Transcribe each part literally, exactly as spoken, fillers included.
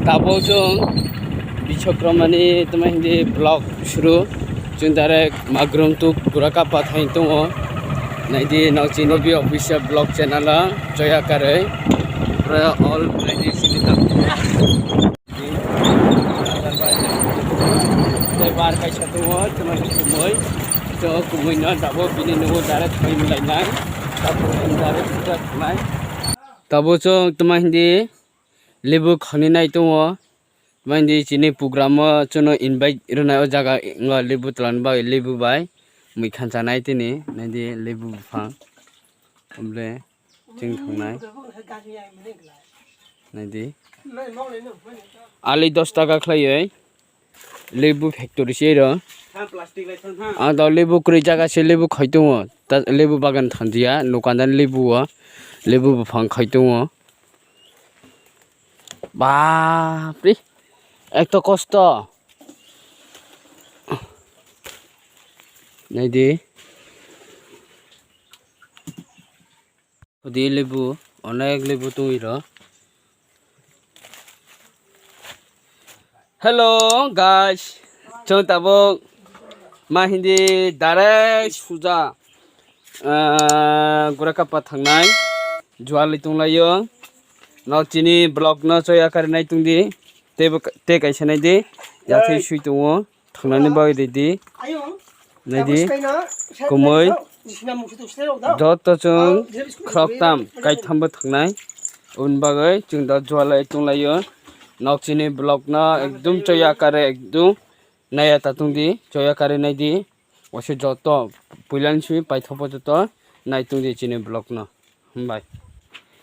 Tabuk chwng Bichokramani tamo hindi vlog suru. Chwng direct Magrum tuk Gurakapa thang tongo. Naidi nok chini B official vlog channel o Joya Karwi. Pura all naidi chini tabuk. Tei bar kaisa tongo, tamo kumui. To kumui no tabuk bini nugo direct thang milainai. Tabuk direct thang nai. Tabuk chwng tamo hindi lebu khani nai tongo. Tamo hindi chini program o chwngno invite rwnai o jaga wngkha lebu twlangni bagwi lebu bai mui khansa nai tini naidi lebu buphang oble chwng thangnai naidi ali dos taka khlaiwi lebu factory se ro ang da lebu kwrwi jaga se lebu khai tongo ta lebu bagan thanjiya nokandani lebu o lebu buphang khai tongo. Bapre, ekto kosto. Naidi. Hudi lebu, onek lebu tongwi ro. Hello guys, chwng tabuk ma hindi direct suja, ah, Gurakapa thangnai juali tonglaio. Nok chini vlog no Joya Karwi nai tongdi, tei bo, tei kaisa naidi, yathai sui tongo, thangnani bagwi ridi. Naidi, kumui, joto chwng khoroktham, kaithambo thangnai. Aboni bagwi chwng da jualai tonglaio. Nok chini vlog no ekdum Joya Karwi ekdum naiya ta tongdi, Joya Karwi naidi. Waisa joto puilani simi paithogo joto nai tongdi chini vlog no. Hambai.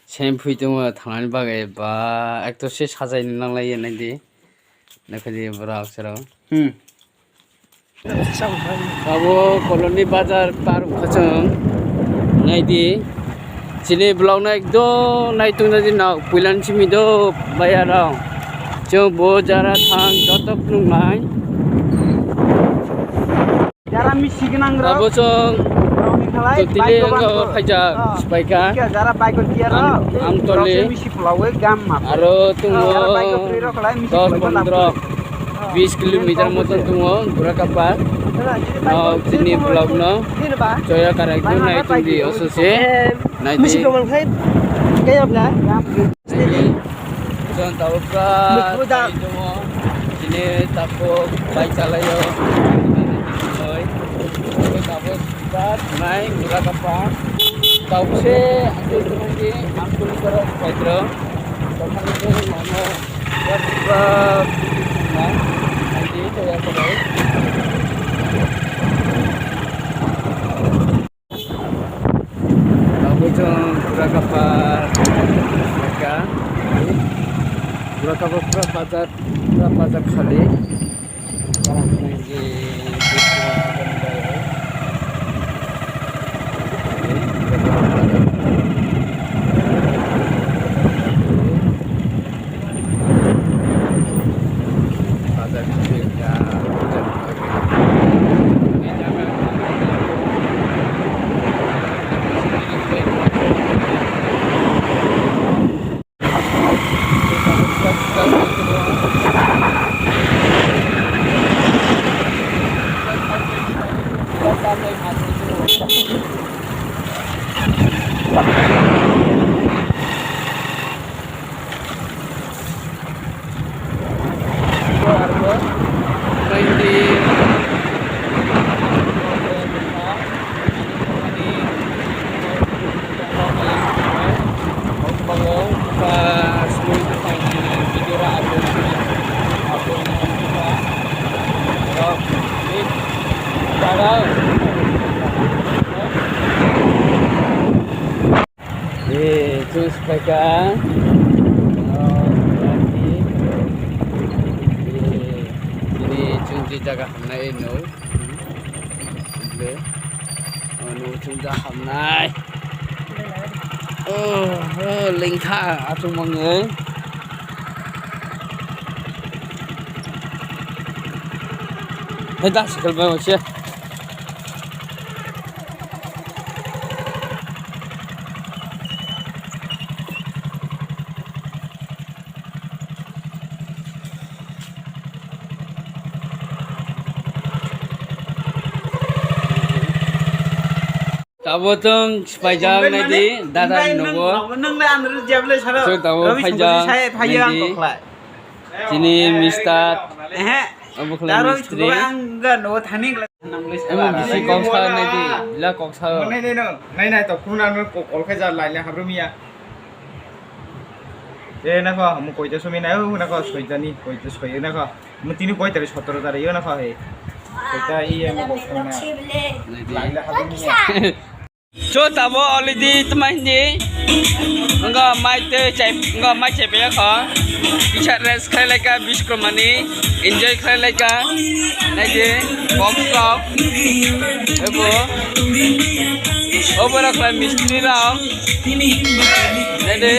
Sem phui tongo thangnani bagwi ba ekto se sajai nanglaiya naidi. Nakhadi borok serok. Hmm. Abo Koloni bazar par wngkha chwng. Naidi. Chini vlog no ekdom nai tongna di nok puilani simi do baya rok. Chwng bo jara thang joto phunuknai. Jara misi gwnang rok. Abo chwng totally wngkha o khaijak sipaikha. Jara bike o tiya rok. Amtoli. Misi pulawi gam ma. Aro tongo dos pondro bis kilometer moton tongo Gurakapa. No chini vlog no Joya Karwi ekdom nai tongdi osose. Naidi. Chwng tabuk pura chini tabuk bai chalaio. Tabuk pura nai Gurakapa. Tabuk se ang tongmani ang tongmani paitro. Tongmani nono pura nai ang tongmani. Abo chwng Gurakapa ka. Gurakapa pura bazar, pura bazar khali. Eh, chwng swphaikha. Oh, eh, chini chwng je jaga hamnai no. Ble. Oh, no, chwng ja hamnai. Oh, oh, lengkha, achuk mangwi. Hei, da, sikal bai waisa. Abo tong siphaijak naidi, dada ni nogo. Chwng tabuk phaijak naidi. Chini mister. Abo khlai mistri. Amo bisi kok sa naidi, bila kok sa. Nai nai to, khuna no kol khe ja lai le habrum ya. E nako, amo koita sumi nai, o nako, soita ni, koita soi nako. Mo tini koi tarik, sotoro tarik, yo nako he. Koita iye mo kok sa na. Lai le habrum ya. Cho tabo already tma hindi. Wngkha mai tei chai, wngkha mai chai paya kho. Kisa rest khlai laika biskromani. Enjoy khlai laika. Naidi box rok. Ebo. Obo rok khlai mistri rok. Naidi.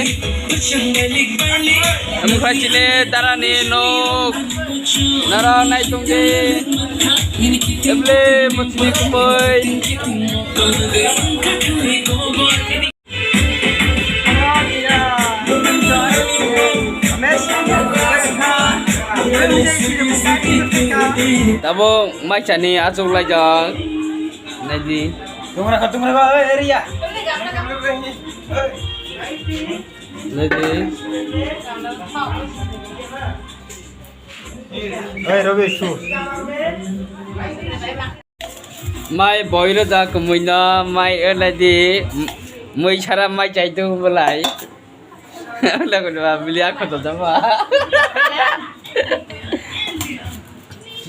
Wngkha chini darani nok. Nara nai tongdi. Eble motini kumoi. Tabuk mai chani achuk laijak. Naidi. Tungra kha, tungra kha, oi, area. Naidi. Hey, Ravi, shoot. Mai boiro da kumui no, mai ela di, mui sara mai chai tu belai. Lagu dua beli aku tu jama.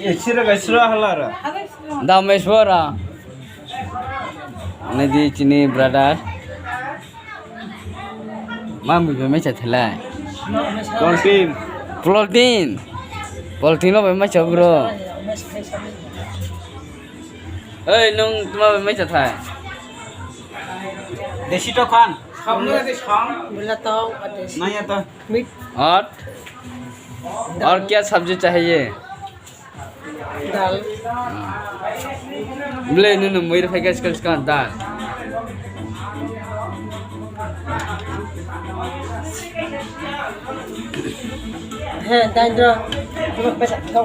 Ye, sira ga sira halara. Da mai suara. Naidi chini brother. Ma mui bai mai cha thelai. Poltin. Poltin. Poltin lo bai mai cha bro. Oi, nung tuma bai mai cha thai. Desi to khan. Samne de sam. Bila tau ade. Naya to. Meat. Aur? Aur kya sabji chahiye? Dal. Ble nunu muir phai gas gas kan dal. He, dain ro. Tuma pesa kau.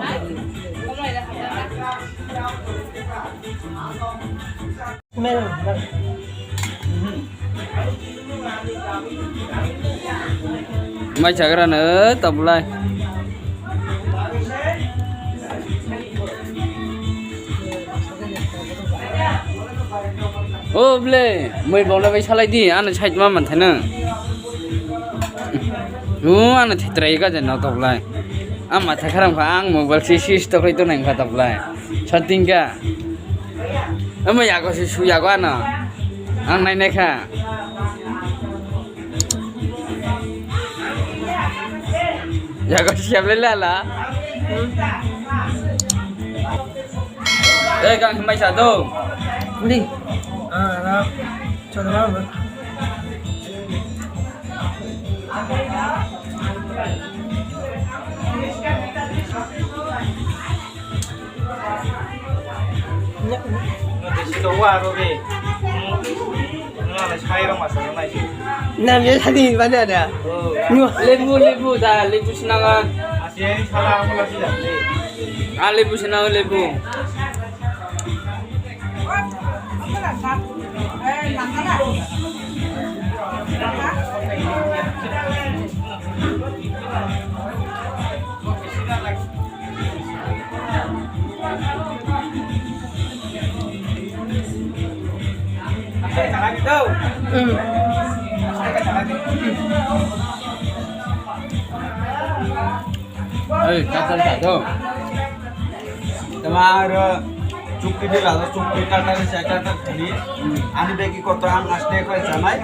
Mai chagra no tabulai. O ble, mui bongla bai salai di, ano side ma manthai nang. O ano thitrai ga jen no tabulai. Ang matha kharam kha, ang mobile si si stoklai to nang kha tabulai. Satingka. Omo yago se su yago ano. Ang nai nai kha. Yago se yable lala. Eh, kang mai sa do. Uli. Ah, ra. Chadra. Nam ya tadi mana ada? Lebu, lebu da, lebu senang. Ah, lebu senang, lebu. Ei, katal kato. Tama aro chukti de la, chukti katal se katal khani. Ani begi koto ang aste ko sanai.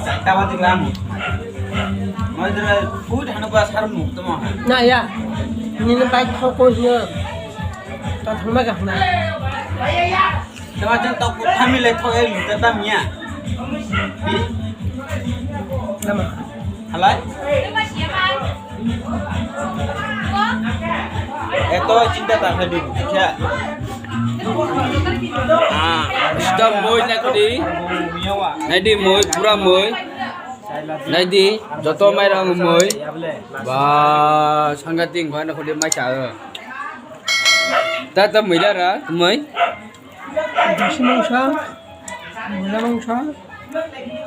Chakta bati gram. Moi dra food hanu ba sar nuk tamo. Na ya. Nini bike kho ko hiya. Ta thangma ga hna. Tama chen tok family tho e luta tam ya. Lama. Halai? Eto chinta ta khadi kya? Ah, sida moi na khadi. Nai di moi, pura moi. Nai di, joto mai rang moi. Ba, sangati ngwa na khadi mai cha. Ta ta moi da ra, moi. Dasi mangsa. Mula mangso,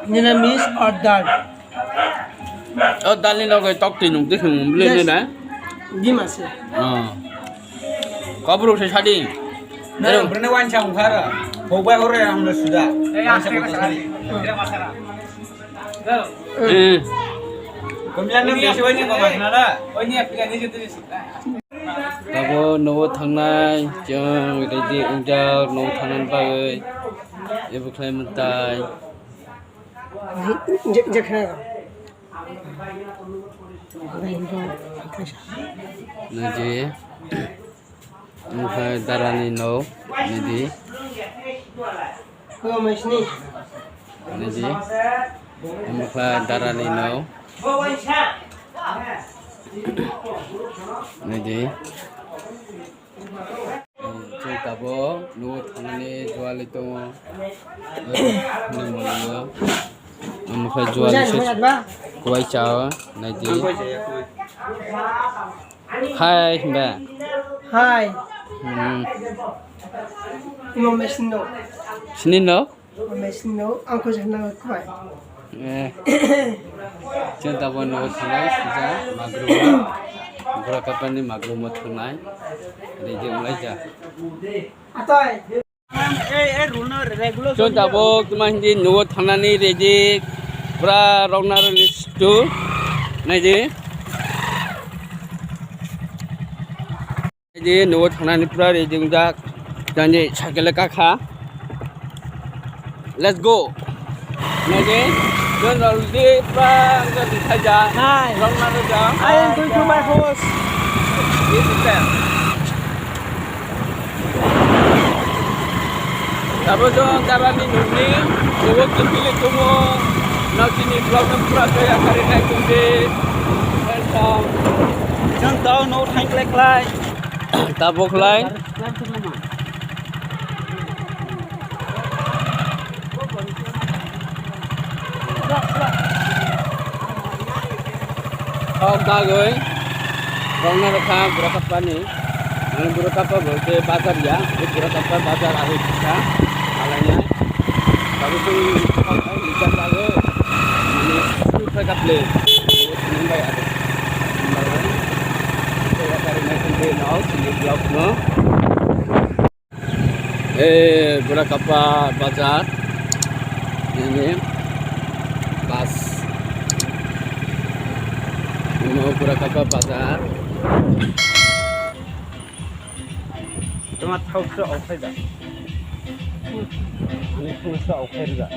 niramis or dal? O dalni loge tok twi nung twi sung bwlwi Yes. nai na? Di mase. Oh. Kobruk se sadi. Na, Ero. Brene wan chang khara. Hobai hore ang na suda. Eh. Komla na besi wani ko mas na da. Tabo nogo thangnai, chwng ready wngjak nogo thangnani bagwi. Ebo khlai mwtai. Je, je kha. Naidi, omo khe darani no, naidi. Naidi, omo khe darani no. Naidi. Chwng tabuk nugo thangnani juali tongo. Nini mwngo. Omo khe juali se kubai chao, naidi. Hai himba. Hai. Hmm. Imo mesino. Sini no? Mesino, ang ko jana kubai. Eh. Chwng tabuk nugo thangnai sija magrumo. Bura kapani magrumo thangnai. Ready wnglaijak. Atoi. Chwng tabuk tuma hindi nugo thangnani ready. Pura rokna rwni situ. Naidi. Naidi, nugo thangnani pura ready wngjak. Jani cycle kakha. Let's go. Naidi, chwng already pura wngkha khaijak. Hi. Rokna rwjak. I am going to my house. This is them. Tabuk chwng darani nungni, nugo kiphilwi tongo. Nokini vlog no pura khe yakarwi nai tongdi. Welcome. Chwng tau nugo thang klai klai. Tabuk lai. Kok dagwi rokna rwkha bura kapani. Ani bura kapa bo khe bazar ya. Bura kapa bazar ahwi kisa alainai. Tabuk chwng kok rijak dagwi. Mani suru khlai kaple. Nungbai ado. Nungbai ado. Kaya kari nai kung de nao sini vlog no. Eh, Burakapa bazar. Ini bus. Ini Burakapa bazar. Tama thau khe okhai da. Ani thau khe okhai da.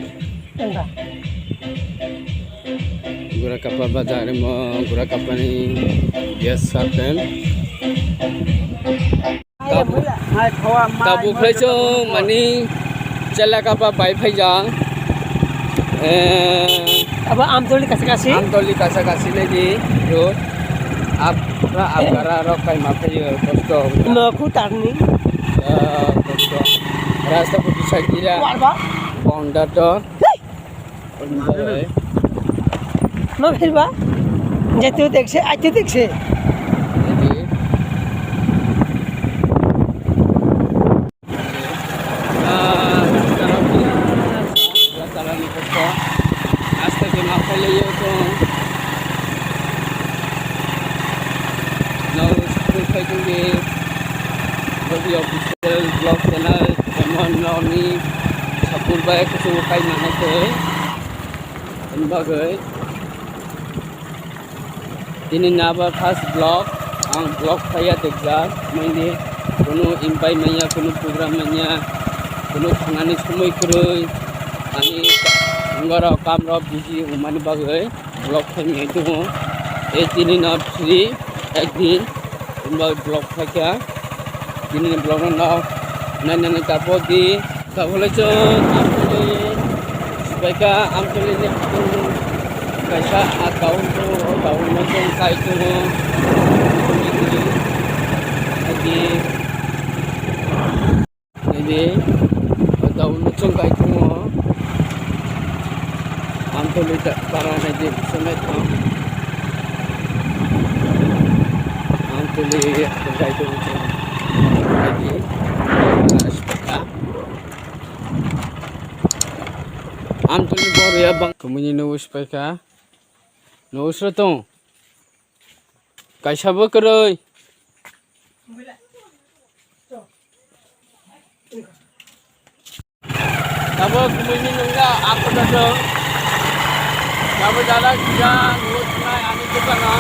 Burakapa bazar mo, Burakapani yes certain. Tabuk khlai chwng mani Chelakapa bai phaijak. Eh, abo Amtoli kasa kasi? Amtoli kasa kasi naidi road. Ab, abgara rok kai ma phaiyo kosto. No, khu tarni. Ya, kosto. Rasta phuti saikira. Warba? Bonda to. Hey! No phirba? Jaitu dekse, aitu dekse. Official vlog channel, Raymond Noni, Sakur bai kuchuk kai manai twi. Ani bagwi tini naba first vlog, ang vlog khaiya dekjak, maini kunu invite manya, kunu program manya, kunu thangnani somoi kwrwi, ani borok kamrok busy wngmani bagwi vlog khaimani tongo. Ei tini no free ekdin, wngba vlog khaikha, tini vlog no nainani tabuk di. Tabole chwng Amtoli sibaikha, Amtoli ni kaisa a town tongo, o town no chwng kai tongo. Agi agi o town no chwng kai tongo. Amtoli ta-, para nai di, chwng nai tong. Amtoli kai tongo chwng. Agi. Amtwini bor ya bang kumuni no uspaika. No usro tong. Kaisa bo kwrwi. Tabuk mui ni nungya ako dato. Tabuk jala kija nunggu tunai ani tukana.